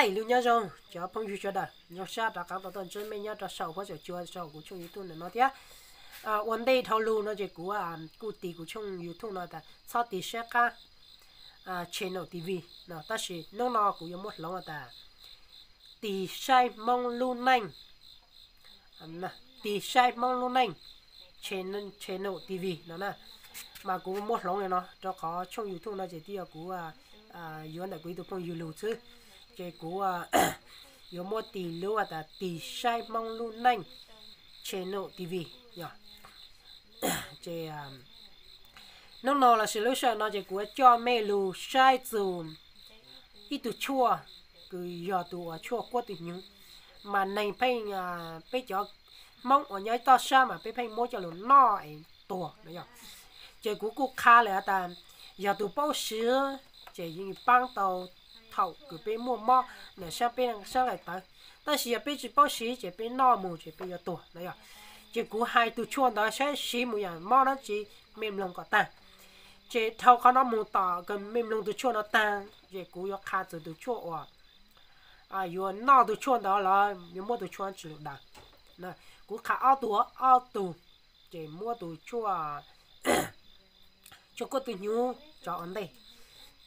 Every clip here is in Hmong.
Ib lub nyob zoo cov phooj ywg sawv daws, zoo sab rov qab tau tuaj ntsib mej nyob rau saum huab saum cua saum kuv tshooj YouTube ntawm no thiab. Ua ntej dhau lug no ces kuv kuj tis kuv tshooj YouTube no tas txhob tis saib qab channel T V no, tab sis hnub no kuv yuav muab hloov tas tis saib Hmoob lub neej, tis saib Hmoob lub neej channel T V no na. Mas kuv muab hloov li no rau qhov tshooj YouTube no ces twb yog kuv yuav ntawm kuv ib tug phooj ywg lug xwb, ces kuv yuav muab tis lub tas tis saib Hmoob lub neej channel T V. Ces hnub no lossis lub sij hawm no ces kuv yuav coj mej lug saib txug ib tug tshuaj kws yog tus uas tshuaj kuab tw hnyuv, mas neeg pheej, peb cov Hmoob uas nyob toj sab mas peb pheej muab coj lug noj es tuag no yog. Ces kuv kuj qha lawm tas yog tus paub siv ces yeej paab tau thaum kws peb muaj mob ntawm sab peb sab lawm tawv, tab sis yog peb tsis paub siv ces peb noj mus ces peb yuav tuag no yog. Ces kuv hais tus tshuaj ntawd saib siv mus yam mob dab tsi, mej mloog kom tag. Ces dhau qhov no mus tom kws mej mloog tus tshuaj no tag ces kuv yuav qha txug tus tshuaj uas yuav noj tus tshuaj ntawd los yuav muab tus tshuaj tsi lug daws. Kuv qha ob tug, ob tug, ces muab tus tshuaj, tshuaj kuab tw hnyuv tso ua ntej.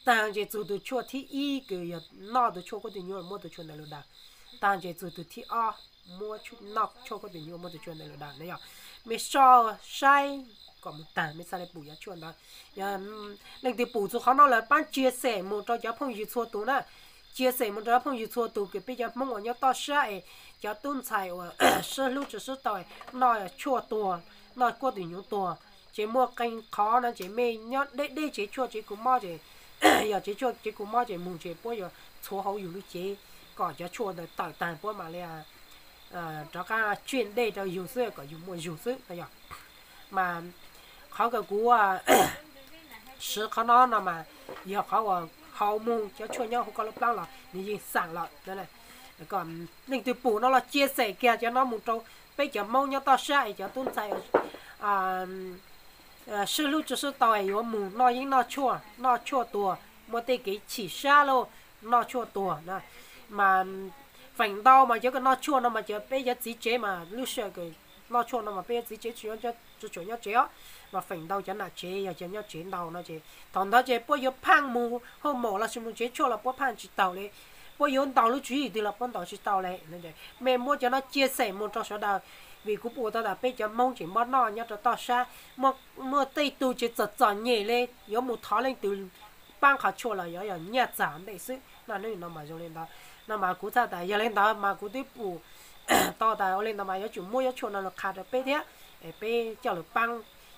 Tag ces txug tus tshuaj thib ib kws yog noj tus tshuaj kuab tw hnyuv los muab tus tshuaj ntawd lug daws. Tag ces txug tus thib ob muab noj tshuaj kuab tw hnyuv muab tus tshuaj ntawd lug daws no yog. Mej soj saib kom mus tag mej txhaj le pum cov tshuaj ntawd. Yog leej twg pum txug qhov no lawm paab cia xem mus rau cov phooj ywg txhua tus na. Cia xem mus rau cov phooj ywg txhua tus kws peb cov Hmoob uas nyob toj sab es cov tub ntxhais uas sib hlub tsi sib tau noj tshuaj tuag, noj kuab tw hnyuv tuag. Ces muaj qee qhov no ces mej nyob deb deb tsev tshuaj tsev kws mob ces yog tsev tshuaj tsev kws mob ces mus ces puab yuav txhuav hauv yus lub cev kom cov tshuaj ntawd tawm tag puab mam li rov qab tsij dej rau yus xwb kom yus muaj zug xwb no yog. Mas qhov kws kuv siv qhov no no mas yog qhov uas haus mus cov tshuaj nyob huv koj lub plaab los nws yeej xam lawm. Leej twg pum no los cia xem kiag cov no mus rau peb cov Hmoob nyob toj sab es cov tub ntxhais sib hlub tsi sib tau es yuav mus noj yeeb noj tshuaj, noj tshuaj tuag, muaj tej kev chim sab lauj, noj tshuaj tuag na. Mas feem ntau mas cov kws noj tshuaj no mas cov peb cov txiv tsev mas lub sij hawm kws noj tshuaj no mas peb cov txiv tsev tsuas nyob tsev os, mas feem ntau cov nam tsev yog cov nyob tsev ntau no ces thaum ntawd ces puab yuav phaaj mus hauj maum lossis mus tsev tshuaj los puab phaaj tsis taus li, puab yuav ntaus lub tswv yim twg los puab ntaus tsis tau li. Mej muab cov no cia xem mus rau sawv daws, vim kuv pum tau tas peb cov Hmoob tseem mob noj nyob rau toj sab, muaj tej tug tseem txom txom nyem li yuav mus thov leej twg paab qhov tshuaj los yuav yog nyaj txag ntej xwb no. Hnub no mas zoo li ntawd no mas kuv txhaj tas yog li ntawd mas kuv twb pum tau tas ua li ntawd mas yuav tsum muab cov tshuaj no lug qha rau peb thiab, es peb coj lug paab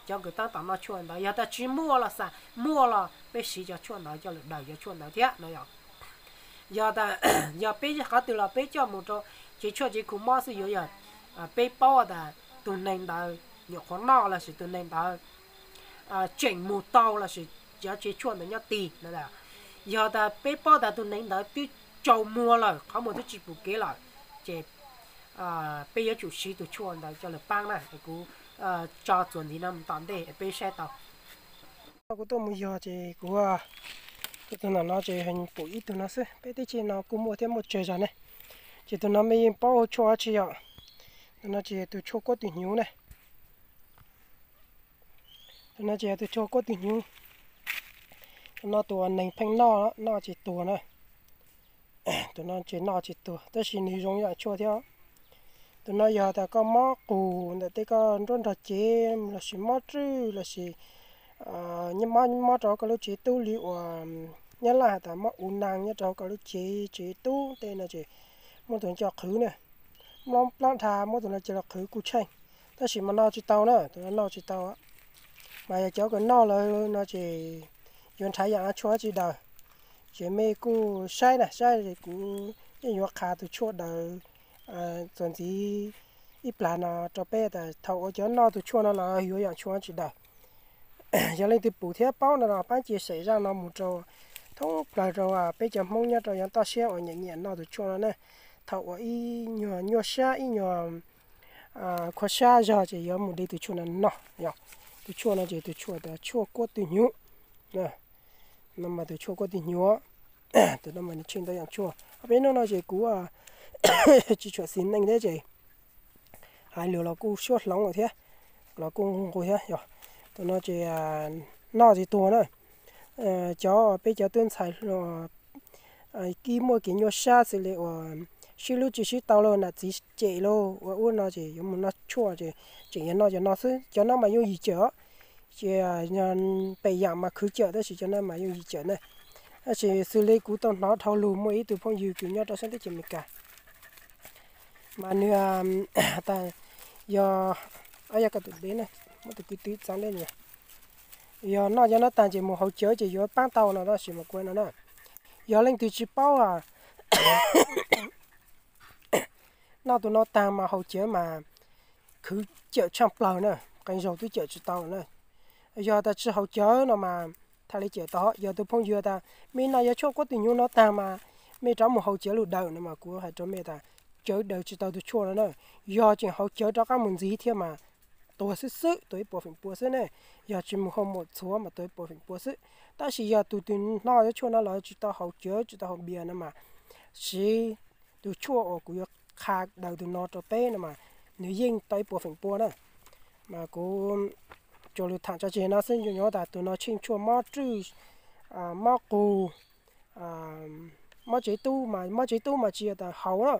cov kws tab tom noj tshuaj ntawd. Yog tas tsis muaj los xam muaj los peb siv cov tshuaj ntawd coj lug daws cov tshuaj ntawd thiab no yog. Yog tas yog peb qhov twg los peb coj mus rau tsev tshuaj tsev kws mob xwb yuav yog peb paub tas tus neeg ntawd nyuam qhuav noj lossis tus neeg ntawd tseem mus tau lossis cov tsev tshuaj ntawd nyob tig no. Yog tas peb paub tas tus neeg ntawd twb tsaus muag lawm, qhov muag twb tsis pum kev lawm, ces peb yuav tsum siv tus tshuaj ntawd coj lug paab na. Kuv tso txuas ntxiv no mus tom ntej peb saib tau. Kuv tuaj mus yog ces kuv, tus no no ces pum ib tug no xwb, peb teb chaws no kuj muaj thiab muaj tsawg zog ne. Ces tus no mej yeej paub tshuaj dab tsi yom. Tus no ces tus tshuaj kuab tw hnyuv ne. Tus no ces yog tus tshuaj kuab tw hnyuv. Tus no tus uas neeg pheej noj, noj ces tuag na. Tus no ces noj ces tuag tab sis nws zoo yam tshuaj thiab. Tus no yog tas koj mob qus ntawm tej koj nruab nrog cev lossis mob rwj lossis mob mob rau koj lub cev tub li uas Nyab Laj has tas mob u nag nyob rau koj lub cev tsev tub tej no ces muab tus no coj qhwv na. Mob plaab dha muab tus no coj los qhwv kuj tsheej, tab sis mas noj tsis tau na, tus no noj tsis tau. Mas yog cov kws noj lawm no ces yuav nrhav yam tshuaj dab tsi daws, ces mej kuj saib na, saib kuv yeej yuav qha tus tshuaj daws txuas ntxiv ib plag no rau peb tas thaum uas cov noj tus tshuaj no los yuav yam tshuaj dab tsi daws. Yog leej twg pum thiab paub no los paab cia xem zaj no mus rau thoob plawg rau peb cov Hmoob nyob rau yav toj siab uas nyiam nyiam noj tus tshuaj no na. Thaum uas ib nyuag nyuaj sab ib nyuag khuav sab zog ces yuav mus de tus tshuaj no noj. Tus tshuaj no ces tus tshuaj tas tshuaj kuab tw hnyuv. No mas tus tshuaj kuab tw hnyuv, Tus no mas nws tsheej ntau yam tshuaj. Ob peb hnub no ces kuv tsis tshua xis neej thiab ces hais lus los kuj suab hloov lawm thiab, los kuj nqus thiab yog. Tus no ces noj tsis tuag na. Cov peb cov tub ntxhais kib muaj kev nyuaj sab xws li uas sib hlub tsis sib tau los nam txiv cem los ua ub no ces yuav mus noj tshuaj ces tseem yog noj cov no xwb. Cov no mas yooj yim cawm os, ces pem yam mas khwv cawm tab sis cov no mas yooj yim cawm na. Tab sis xws li kuv tau hnov dhau lug muaj ib tug phooj ywg kws nyob rau sab teb chaws Amelikas mas nws tas yog, yog koj tus deb na, muab tus kwv tw txav deb na, yog noj cov no tag ces mus haus cawv ces yuav paab tau no tab sis mas kuv no na, yog leej twg tsis paub noj tus no tag mas haus cawv mas khwv cawm tshaaj plawg na, qee zaug twb cawm tsis tau na. Yog tas tsis haus cawv no mas thiaj li cawm tau. Yog tus phooj ywg tas mej noj yog tshuaj kuab twm hnyuv no tag mas mej rov mus haus cawv lug daws no mas kuv hais rau mej tas cawv daws tsis tau tus tshuaj no na. Yog tseem haus cawv rov qab mus ntxiv thiab mas tuag xwb xwb, tuag ib puas feem pua xwb ne. Yog tsis mus haus mom txhuav mas tuag ib puas feem pua xwb. Tab sis yog tus twg noj cov tshuaj no los tsis tau haus cawv tsis tau haus npias no mas siv tus tshuaj uas kuv yuav qha daws tus no rau peb no mas nws yeej tau ib puas feem pua na. Mas kuv tsuas lug tham tso tseg no xwb, nco ntsoov tas tus no tsheej tshuaj mob rwj, mob qus, mob tsev tub mas mob tsev tub mas tsis yog tas haus na,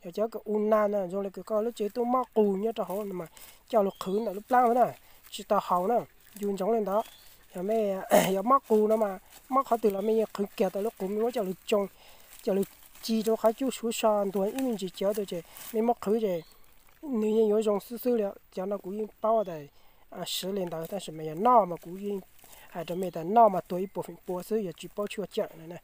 yog cov kws u na no zoo li kws koj lub tsev tub mob qus nyob rau hauv no mas coj lug qhwv ntawm lub plaab na, tsis tau haus na. Ncu ntsoov li ntawd, yog mej yog mob qus no mas mob qhov twg los mej yeej qhwv kiag tau lub qus, mej muab coj lug tsoo, coj lug ci rau qhov cub suav so ntuag ib me ntsis cawv tau ces mej muab qhwv ces nws yeej yuav zoo xwb xwb li. Cov no kuv yeej paub tas siv li ntawd tab sis mas yog noj mas kuv yeej hais rau mej tas noj mas tuag ib puas feem pua xwb yog tsis paub tshuaj cawm na.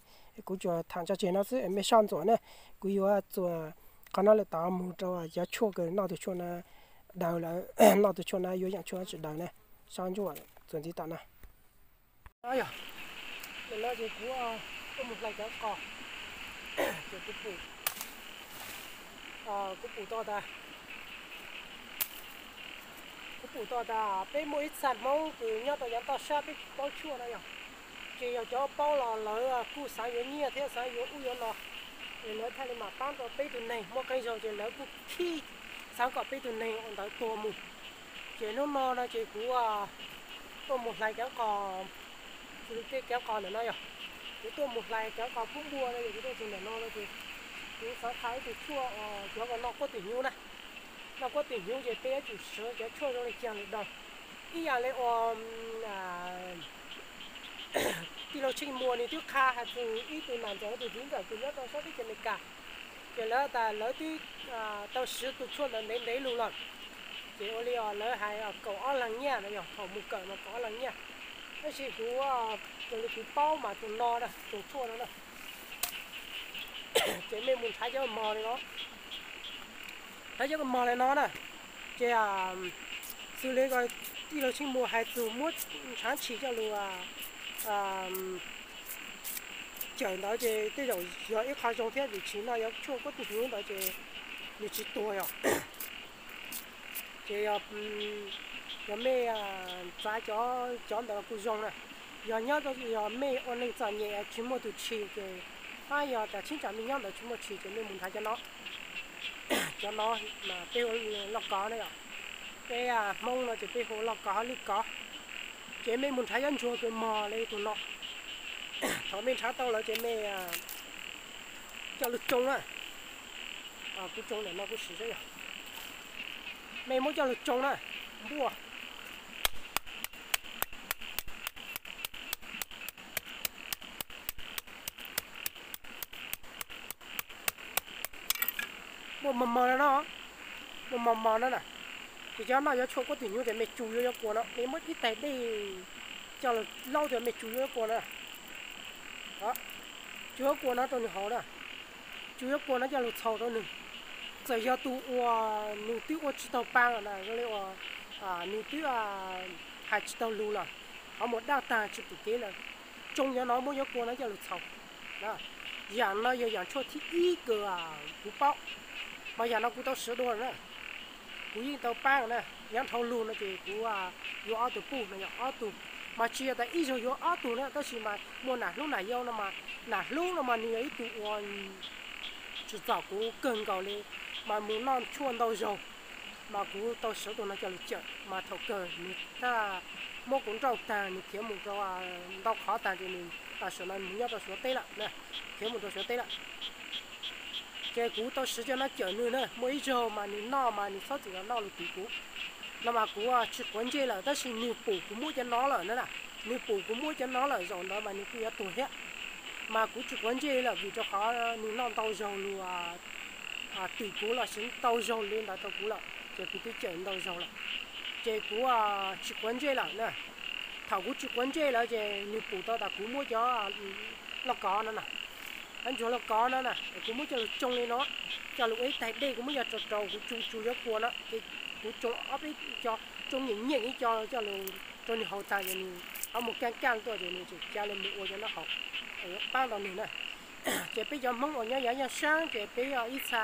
Kuv tsuas tham tso tseg no xwb es mej soj ntsuam na. Kuv yuav txuas qhov no lawm tod mus rau cov tshuaj kws noj tus tshuaj na daws lawm, noj tus tshuaj na yuav yaam tshuaj tsis daws na. Soj ntsuam txuas ntxiv tom no. Yog, no ces kuv tuaj mus hlais cov qos, ces kuv pum, kuv pum tau tas, kuv pum tau tas peb muaj ib txha Hmoob kws nyob rau yav toj sab peb tsis paub tshuaj no yog, ces yog cov paub los lawv kuj xav yuav nyiaj thiab xav yuav ub yuav no, es lawv thiaj li mam pab rau peb tug neeg. Muaj qee zaug ces lawv kuj khib xav kom peb tug neeg ua ntawd tuag mus. Ces hnub no no ces kuv tuaj mus hlais cov qos, tej cov qos ntawm no yog, kuv tuaj mus hlais cov qos kub npua no es kuv tuaj txug ntawm no no ces kuv xav qha ib tug tshuaj uas cov uas noj kuab twm hnyuv na. Noj kuab twm hnyuv ces peb yuav tsum siv cov tshuaj zoo li caag lawm daws. Ib yam li uas tij laug Tsheej Muas nws twb qha hais txug ib tug nam ntxawm ib tug txiv ntxawm kws nyob rau sab teb chaws Amelikas, ces lawv tas lawv twb tau siv tus tshuaj ntawd ntev ntev lug lawm. Ces ua li lawv hais kaum ob leeg nyiaj no yog thaum mus kawm mas kaum ob leeg nyiaj. Tab sis kuv, raws li kuv paub mas tus no, tus tshuaj no na, ces mej mus nrhav cov mog li no, nrhav cov mog li no na, ces xws li tij laug Tsheej Muas hais txug muab nrhav tshis coj lug cawm ntawd ces tej zaum yog ib qho zoo thiab vim tshis no yog tshuaj kuab twm hnyuv ntawd ces nws tsis tuag yog. Ces yog mej txav cov ntawd los kuj zoo na. Yog nyob, yog mej ua neej txom nyem tsis muaj tus tshis ces, hab yog tas cheeb tsam mej nyob ntawd tsis muaj tshis ces mej mus nrhav cov no. Cov no mas peb hu lauj kov na yom. Peb Hmoob no ces peb hu lauj kov hab lwj kov. Ces mej mus nrhav cov ntsuag kws mog li tus no. Thaum mej nrhav tau lawm ces mej coj lug tsoo na. Kuv tsoo ntawm no kuv siv saib yog, mej muab coj lug tsoo na, npuaj muaj mog mog no, muaj mog mog no na. Ces cov noj yuav tshuaj kuab twm hnyuv ces mej tsus yuav yuav kua no, mej muab ib tais dej coj lug laub tas mej tsus yuav yuav kua no. Tsus yuav kua no rau nws haus na. Tsus yuav kua no coj lug txhaus rau nws. Txawm yog tus uas nws twb ua tsis taug paab lawm na, zoo li uas nws twb hais tsis taug lug lawm, qhov muag daj tag tsis pum kev lawm, tsoo cov no muab yuav kua no coj lug txhaus. Yam no yog yam tshuaj thib ib kws kuv paub, mas yam no kuv tau siv dua lawm na. Kuv yeej tau paab na, nyob dhau lug no ces kuv yuav ob tug puj no yog ob tug Mas tsis yog tas ib zaug yuav ob tug na, tab sis mas muaj Nam Hlub Nam Yau no mas, Nam Hlub no mas nws yog ib tug uas tsim txom kuv kawg nkaus li, mas mus noj tshuaj ntau zaug, mas kuv tau siv tus no coj los cawm, mas thaum kawg nws thiaj muab kuv nrauj tag, nws khiav mus rau ntau qhov tag ces nws tam sim no mus nyob rau Suav teb lawm, khiav mus rau Suav teb lawm. Ces kuv tau siv cov no cawm nws na, muaj ib zaug mas nws noj mas nws txhob txwm los noj lus tim kuv no mas kuv tsis quav ntsej lawm, tab sis nws pum kuv muab cov no lawm na, nws pum kuv muab cov no lawm, zaum ntawd mas nws kuj yuav tuag thiab. Mas kuv tsis quav ntsej lawm vim rau qhov nws noj ntau zaug lus tim kuv los sis ntau zaug li ntawd rau kuv lawm ces kuv twb cawm ntau zaug lawm, ces kuv tsis quav ntsej lawm na. Thaum kuv tsis quav ntsej lawm ces nws pum tau tas kuv muab cov lauj kaub no na, ntsuag lauj kaub no na, kuv muab coj lug tsoo li no, coj lug ua ib taig dej, kuv muab yog rau rau kuv tsuj tsuj yuav kua no ces kuv tsoo ob peb co, tsoo nyeem nyeem ib co coj lug rau nws haus tag ces nws ho mus kaj kaj tuaj ces nws tseem ca li mus ua cov no haus, paab tau nws na. Ces peb cov Hmoob uas nyob yav yaj saab ces peb ib txha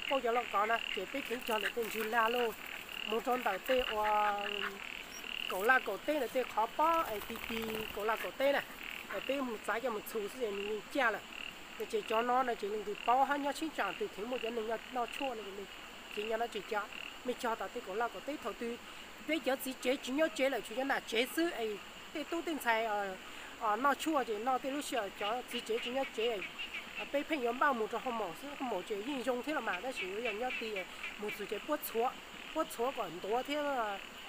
pauj cov lauj kaub na ces peb kheev cog ntawm tej ntswg lag lauj, mus rau ntawm tej uas kaum laj kaum teb ntawm tej qhov pob es ti ti kaum laj kaum teb na, es peb mus txav coj mus txhus xwb ces nws yeej caj lawm. Ces cov no no ces leej twg paub hab nyob cheeb tsam twg kheev muaj cov neeg noj tshuaj no ces nyob no ces cov mej cog tom tej kaum laj kaum teb. Thaum twg peb cov txiv tsev tsis nyob tsev lawm, tshuav cov nam tsev xwb es tej tub tej ntxhais noj tshuaj ces noj tej lub sij hawm cov txiv tsev tsis nyob tsev, peb pheej yuav npaj mus rau hoo maum xwb. Hoo maum ces yeej zoo thiab los mas, tab sis yuav yog nyob ti mus txog ces puab txhuav, puab txhuav kom ntuav thiab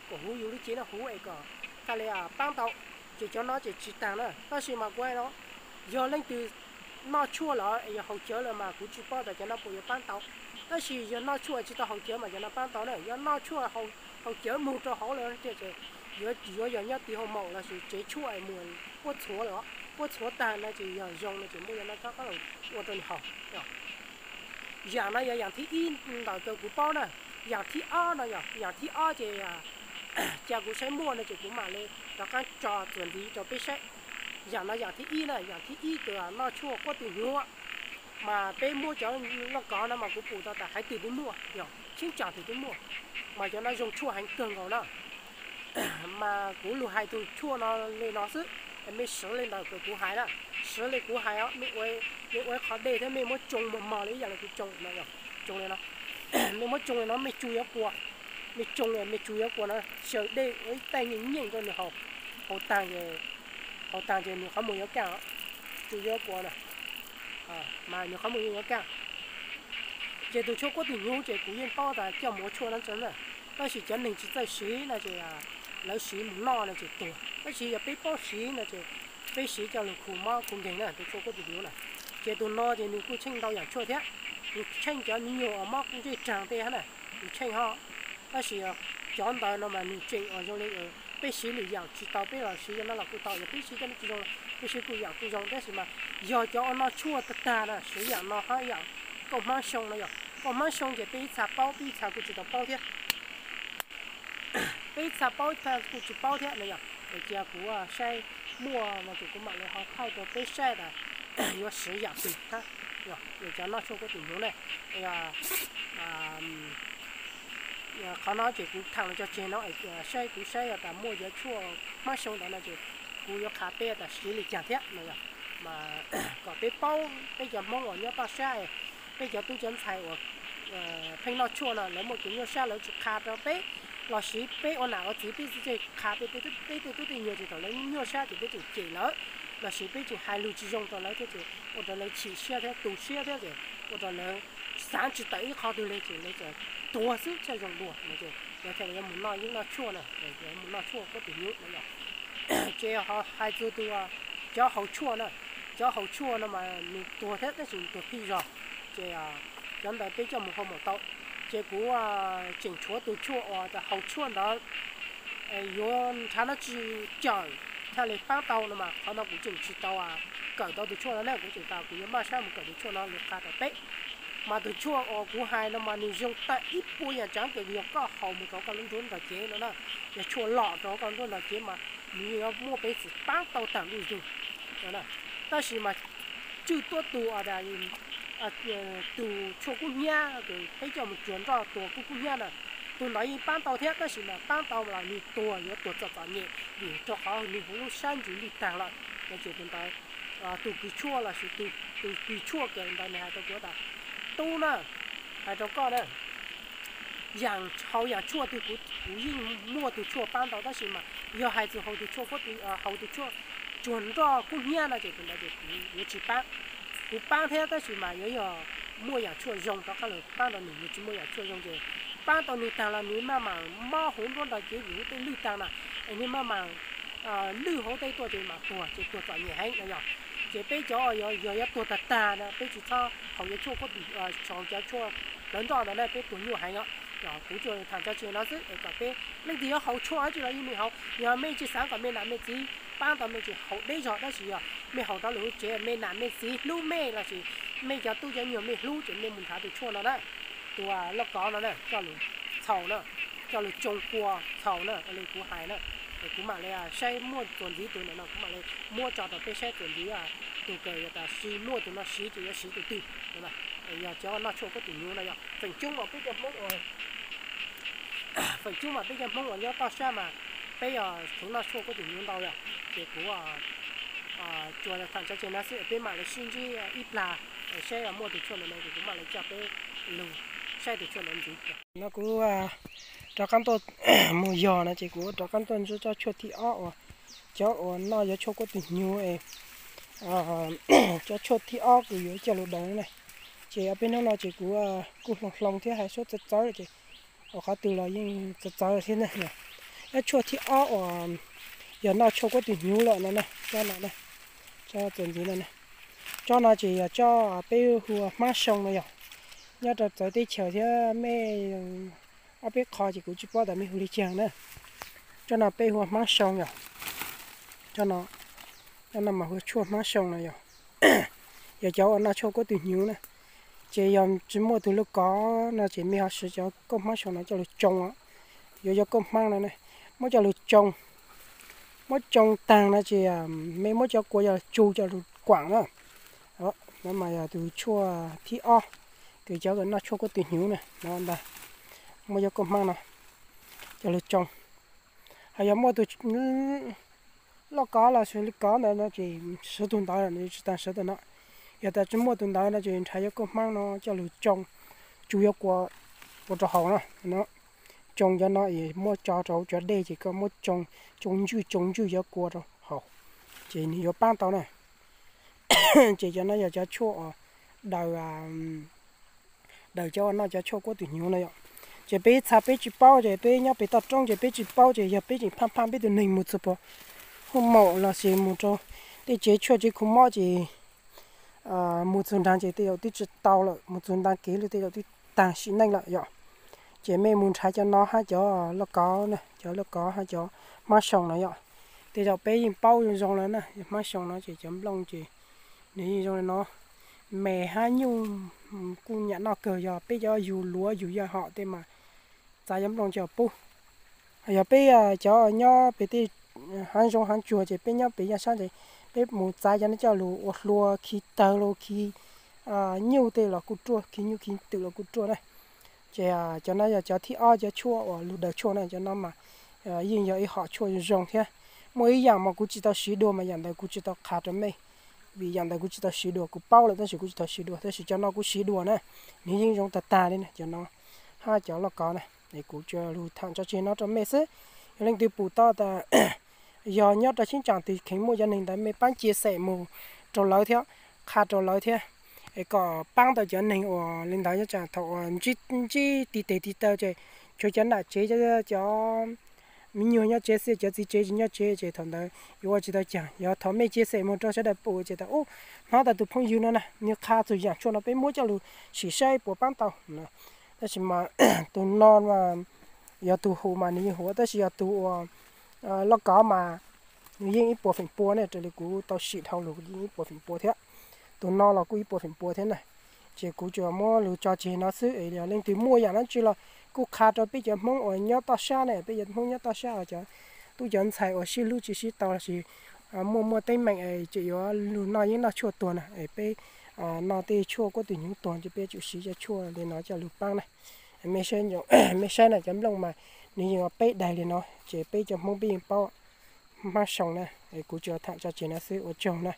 kom huv yus lub cev no huv es kom txhaj li paab tau. Ces cov no ces tsis taag na, tab sis mas kuv hais no, yog leej twg noj tshuaj lawm es yog haus cawv lawm mas kuv tsis paub tas cov no puas yuav paab tau. Tab sis yog noj tshuaj tsis tau haus cawv mas cov no paab tau na. Yog noj tshuaj haus cawv mus rau hauv lawm ces yuav yog nyob tim hoo maum los sis tsev tshuaj mus puab txhuav lawm, puab txhuav taag no ces yog zoo no ces muab cov no rov qab los ua rau nws haus. Yaam no yog yaam thib ib ntawm kws kuv paub na. Yaam thib ob no yog, yaam thib ob ces ca kuv saib muaj no ces kuv mam li rov qab tso txuas ntxiv rau peb saib. Yaam no yaam thib ib na, yaam thib ib kws noj tshuaj quab tw hnyuv, mas peb muab cov lauj kaub no mas kuv pum tau tas haiv twg twb muaj, yog cheeb tsam twg twb muaj, mas cov no zoo tshuaj heev kawg nkaus na. Mas kuv lug hais tug tshuaj no li no xwb, mej siv li ntawd kws kuv hais na, siv li kuv hais os, mej ua qhov dej thiab mej muab tsoo mos mos li ib yam li kuv tsoo no, tsoo li no, mej muab tsoo li no mej tsu yuav kua, mej tsoo li mej tsu yuav kua no, xyaw dej ua ib taig nyeej nyeej rau nws haus, haus taag, haus taag ces nws qhov muag yuav kaj, tsu yuav kua na, mas nws qhov muag yeej yuav kaj. Ces tus tshuaj quab tw hnyuv ces kuv yeej paub tas coj mus ua tshuaj no tso na, tab sis cov neeg tsis txawj siv no ces lawv siv mus noj no ces tuag, tab sis yog peb paub siv no ces peb siv coj lug khu mob khu nkeeg na, tus tshuaj quab tw hnyuv na. Ces tus no ces nws kuj tsheej ntau yaam tshuaj thiab, nws tsheej cov me nyuam uas mob ntsej raag tej hab na, nws tsheej ho. Tab sis cov ntawd no mas nws tseem uas zoo li peb siv lwm yaam tsis tau peb los siv cov no los kuj tau, yog peb siv cov no tsis zoo, peb siv kuj yaam kuj zoo, tab sis mas yog cov uas noj tshuaj tag tag na siv yaam no hab yaam kauj hmab xyoo no yog, kauj hmab xyoo ces peb ib txha paub peb ib txha kuj tsis tau paub thiab. Peb ib txha paub kuj tsis paub thiab no yog, es cia kuv saib muaj no ces kuv mam li ho thaij rau peb saib tas yuav siv yaam twg hab. Yog cov noj tshuaj quab tw hnyuv ne, qhov no ces kuv thaam los tso tseg no, saib kuv saib yog tas muaj cov tshuaj hmab xyoo ntawd no ces kuv yuav qha peb tas siv li caag thiab no yog, mas kom peb paub peb cov Hmoob uas nyob toj sab, peb cov tub cov ntxhais uas pheej noj tshuaj no lawv muaj kev nyuaj sab lawv tsis qha rau peb, los sis peb ua nam ua txiv peb tsis qha peb tej tub tej nyuag ces thaum lawv nyuaj sab ces peb tseem cem lawv, los sis peb tseem hais lug tsis zoo rau lawv thiab ces ua rau lawv chim siab thiab tu siab thiab ces ua rau lawv xaav tsis tawm ib qho twg li ces lawv txawm tuag xwb txhaj zoo dua no ces lawv thiaj li yuav mus noj yeeb noj tshuaj na, mus noj tshuaj quab tw hnyuv no yog. Ces ho hais txug tus cov haus tshuaj na, cov haus tshuaj no mas nws tuag thiab tab sis nws tuag phij zog, ces cov ntawd peb coj mus hoo maum tau. Ces kuv tseem tshuav tus tshuaj uas haus tshuaj ntawd yuav nrhav dlaab tsi cawm thiaj li paab tau no mas qhov no kuv tseem tsis tau kawm tau tus tshuaj no ne, kuv tseem tas kuv yuav maj sab mus kawm tus tshuaj no lug qha rau peb. Mas tus tshuaj uas kuv hais no mas nws zoo tag ib puas yaam tsav kawm yog koj haus mus rau koj lub nruab nrog cev no na, yog tshuaj lom rau koj nruab nrog cev mas nws yeej yuav muab peb txim paab tau taag ntuj tug. Tab sis mas tswj tuab tug tus tshuaj kub hnyiab, peb coj mus tsuag nroj tuag kub kub hnyiab na, Tus ntawd yeej paab tau thiab, tab sis mas paab tau los nwg tuag yuav tuag txom txom nyem vim rau qhov nwg huv lub sab ntsws lwj taag lawm no. Ces tus ntawd, tus kws tshuaj lossis tus kws tshuaj kawm ntawd nwg has rau kuv tas, tub na, has rau koj na, yaam haus yaam tshuaj twg kuv yeej muaj tug tshuaj paab tau, tab sis mas yog hais txug haus tug tshuaj, haus tug tshuaj tsuag nroj kub hnyiab no ces tus ntawd ces kuv yuav tsis paab. Kuv paab thiab tab sis mas yuav yog muaj yaam tshuaj zoo rov qaab lug paab rau nwg, yog tsis muaj yaam tshuaj zoo ces paab tau nwg taag los nwg maj mam mob huv nruab nrog cev vim huv tej lwj taag na, es nwg maj mam lwj huv tej tuaj ces mam tuag ces tuag txom nyem heev no yog. Ces peb cov yog yuav tuag tag tag na peb tsis txhob haus cov tshuaj, haus cov tshuaj plawv nroj ntawd na peb tuag nyuaj heev os. Kuv tsuas tham tso tseg no xwb es kom peb leej twg yuav haus tshuaj dab tsi los yeej mej haus, yog mej tsis xaav kom mej nam mej txiv paab tau mej tsis haus deb zog, tab sis yog mej haus rov lug huv tsev mej nam mej txiv hlub mej lossis mej cov tub cov nyuag mej hlub ces mej mus nrhav tus tshuaj no na, tus lauj kaub no na, coj lug txhaus na, coj lug tsoo kua txhaus na li kuv hais na. Es kuv mam li saib muaj txuas ntxiv tus ntawm no kuv mam li muab tso rau peb saib txuas ntxiv, tus kawm yog tas siv muaj tus no siv ces yuav siv tus twg. Yog cov noj tshuaj kuab tus hnyuv no yog feem coob mas peb cov Hmoob uas feem coob mas peb cov Hmoob uas nyob toj sab mas peb yog kheev noj tshuaj kuab tus hnyuv ntau yog. Ces kuv tsuas tham tso tseg no xwb, peb mam li sib ntsib ib plag saib muaj tus tshuaj ntawd no ces kuv mam li coj peb lug saib tus tshuaj ntawd ntxiv. No kuv rov qaab tuaj mus yog no ces kuv rov qaab tuaj ntsuab cov tshuaj thib ob uas cov uas noj cov tshuaj kuab tus hnyuv es cov tshuaj thib ob kws yuav coj lug daws na. Ces peb hnub no ces kuv kuj hloov hloov thiab hais suab txawv txawv ces ua qhov twg los yeej txawv txawv thiab na. Cov tshuaj thib ob uas yog noj tshuaj kuab tus hnyuv lawm no na, tsob no na, tsob txuas ntxiv no na. Tsob no ces yog tsob peb hu ua hmab soo no yog. Nyob rau txawv teb chaws thiab mej ob peb qho ces kuv tsis paub tas mej hu li caag na. Tsob no peb hu ua hmab soo yog. Tsob no, tsob no mas hu ua tshuaj hmab soo no yog. Yog cov uas noj tshuaj kuab tus hnyuv na. Ces yog tsis muaj tus lauj kaub no ces mej ho siv cov kauj hmab soo no coj lug tsoo os. Yuav cov kauj hmab no na, muab coj lug tsoo, muab tsoo taag no ces mej muab cov kua coj lug tsu coj lug kuam na. No mas yog tus tshuaj thib ob kws cov noj tshuaj kuab tus hnyuv na no ntag. Muab cov kauj hmab no coj lug tsoo. Ho yog muaj tus lauj kaub los sis li kaub ntawd no ces siv tus ntawd, tsis tas siv tus no. Yog tas tsis muaj tus ntawd no ces nrhav cov kauj hmab no coj lug tsoo, tsu cov kua ua rau haus na. Tsoo cov no es muab tso rau hauv cov dej ces koj muab tsoo, tsoo ntswj tsoo ntswj cov kua rau haus, ces nws yuav paab tau na. Ces cov no yog cov tshuaj uas daws daws cov uas noj cov tshuaj kuab tus hnyuv no yom. Ces peb txha peb tsis paub ces peb nyob pem toj roob ces peb tsis paub ces yog peb tseem phaaj phaaj peb tus neeg mus txug puag hooj maum los sis mus rau tej tsev tshuaj tsev khu mob ces mus txug nraag ces tej zaum twb tsis tau lawm, mus txug nraag kev lawm tej zaum twb taag sim neej lawm yom. Ces mej mus nrhav cov no hab cov lauj kaub na, cov lauj kaub hab cov hmab soo no yom. Tej zaum peb yeej paub zoo zoo lawm na, hmab soo no ces cov nplooj ces nws yeej zoo li no, me hab nyuj, kuj nyam noj kawg, yog peb cov yug luav yug yaj hom tej mas txav cov nplooj coj pub. Yog peb cov nyob pem tej haav zoov haav tsuag ces peb nyob pem yaj sab ces peb mus txav cov no coj lug ua hlua khi tawg los khi nyuj tej los kuj ruaj, khi nyuj khi twm los kuj ruaj na. Ces cov no yog cov thib ob cov tshuaj uas lug daws tshuaj na, cov no mas yeej yog ib hom tshuaj zoo thiab. Muaj ib yaam mas kuv tsis tau siv dua mas yaam ntawd kuv tsis tau qha rau mej, vim yaam ntawd kuv tsis tau siv dua, kuv paub lawm tab sis kuv tsis tau siv dua, tab sis cov no kuv siv dua na, nws yeej zoo tag tag li na, cov no hab cov lauj kaub na. Es kuv tsuas lug tham tso tseg no rau mej xwb. Yog leej twg pum tau tas yog nyob rau cheeb tsam twg kheev muaj cov neeg ntawd mej paab cia xem mus rau lawv thiab, qha rau lawv thiab, es kom paab tau cov neeg uas li ntawd nyob tsam thaum uas ntsib tig tes tig taw ces tshuav cov nam tsev, cov me nyuam nyob tsev xwb, cov txiv tsev tsis nyob tsev ces thaum ntawd yuav ua tsis tau caag. Yog thaum mej cia xem mus rau sawv daws pum ces tas ub, hnov tas tus phooj ywg no na nws qha txug yaam tshuaj no peb muab coj lug sim saib puas paab tau. Tab sis mas tus no yog tus hum mas nws yeej hum, tab sis yog tus uas lauj kaub mas nws yeej ib puas feem pua ne, raws li kuv tau sim dhau lug yeej ib puas feem pua thiab. Tus no los kuj ib puas feem pua thiab na. Ces kuv tsuas muab lug tso tseg no xwb, yog leej twg muaj yaam dab tsi los kuj qha rau peb cov Hmoob uas nyob toj sab ne, peb cov Hmoob nyob toj sab uas cov tub cov ntxhais uas sib hlub tsis sib tau lossis muaj muaj teeb meem es tseem yuav lug noj yeeb noj tshuaj tuag na, es peb noj tej tshuaj kuab tus hnyuv tuag ces peb tsum siv cov tshuaj li no coj lug paab na. Mej saib, mej saib na, cov nplooj mas nws yeej ua peb daig li no, ces peb cov Hmoob peb yeej paub hmab soo na. Kuv tsuas tham tso tseg no xwb, ua tsaug na.